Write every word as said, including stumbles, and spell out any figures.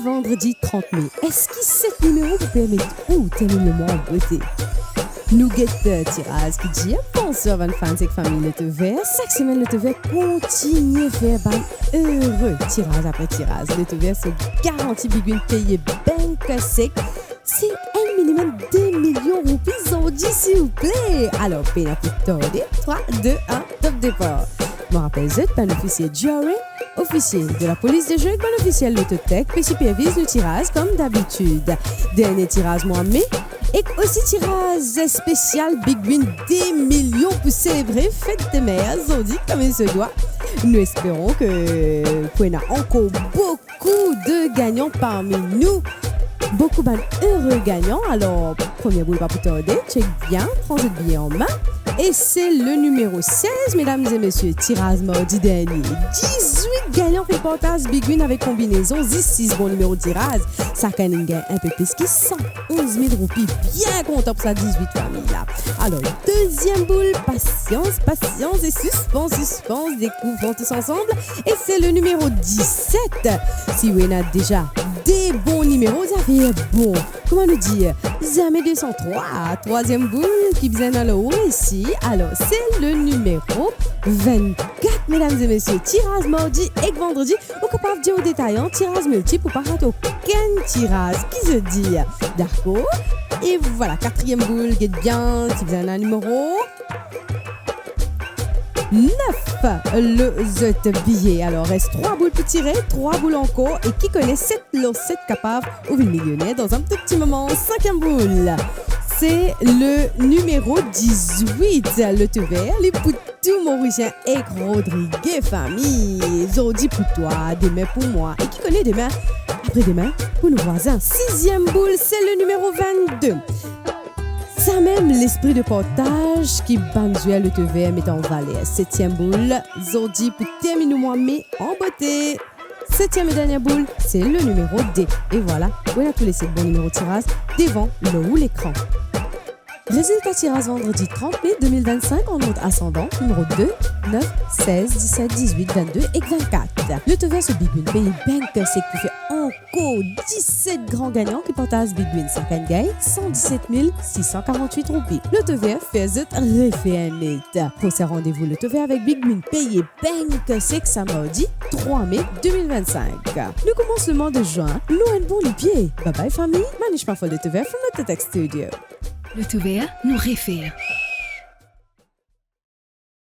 Vandredi trant me, eski set nimero pou permet ou terminn lemwa an bote? Nou get, eh, tiraz ki dir. Bonswar bann fans ek fami Lotovert. Sak semenn Lotovert kontigne fer bann ere tiraz apre tiraz. Lotovert so garanti Big Win peye bank sek. Se enn minimem de milion roupi zordi, silvouple. Alor, pena pou tarde, trwa, de, enn, top depar. Mo rapel zot, bann ofisie G R A, ofisie de lapolis de zwe ek bann ofisie Lototech pe siperviz nou tiraz kom dabitid. Dernie tiraz mwa me, ek osi tiraz spesial Big Win de milion pou selebre fet de mer zordi kom il se dwa. Nou esperon ke pou ena ankor boukou de gagnan parmi nou. Boukou bann ere gagnan. Alor, premie boul pa pou tarde, chek bien, pran zot biye an me. E se le nimero sez, medam e mesie, tiraz mardi dernie. Dizwit gagnan finn partaz Big Win avek konbinezon zis sis bon nimero tiraz. Sakenn inn gagn inpe plis ki san onz mil roupi. Bien kontan pou sa dizwit fami la. Alor, deziem boul, pasians, pasians e sispans, sispans, dekouvran tous ansanm. E se le nimero diset. Si ou ena deza de bon nimero, zafer bon. Kouma nou dir, zame de san trwa. Trwaziem boul ki bizin al o resi. Alor, se le nimero vennkat, medam e mesie. Tiraz mardi ek vandredi, ou kapav dir ou detayan, tiraz miltip pou pa rat okenn tiraz. Ki zot dir? Dakor? E vwala, katriem boul, get bien, ki bizin ena nimero nef lor zot biye. Alor, res trwa boul pou tire, trwa boul ankor, e ki kone, set lor set kapav ou vinn milioner dan enn tou pti moman. Sinkiem boul, se le nimero dizwit. Lotovert, li pou tou Morisien ek Rodrige fami. Zordi pou twa, demin pou mwa, e ki kone demin, apre demin pou nou vwazin. Siziem boul, se le nimero vennde. Samem lespri de partaz ki bann zwer Lotovert met an valer. Setiem boul, zordi pou terminn nou mwa me an bote. Setiem e dernie boul, se le nimero de. E vwala, ou ena tou le set bon nimero tiraz devan lor ou lekran. Rezilta tiraz vandredi trant me de mil vennsink an ord asandan, nimero de, nef, sez, diset, dizwit, vennde ek vennkat. Lotovert so Big Win peye bank sek pou fer ankor diset gran gagnan ki partaz Big Win. Sakenn gagn san diset mil sis san karantwit roupi. Lotovert fer zot refer net. Prosin randevou Lotovert avek Big Win peye bank sek sa mardi trwa me de mil vennsink. Nou koumans lemwa de zwin lor enn bon lipie. Bye bye fami, Manish Mafol Lotovert from Lototech Studio. Lotovert, nou refer.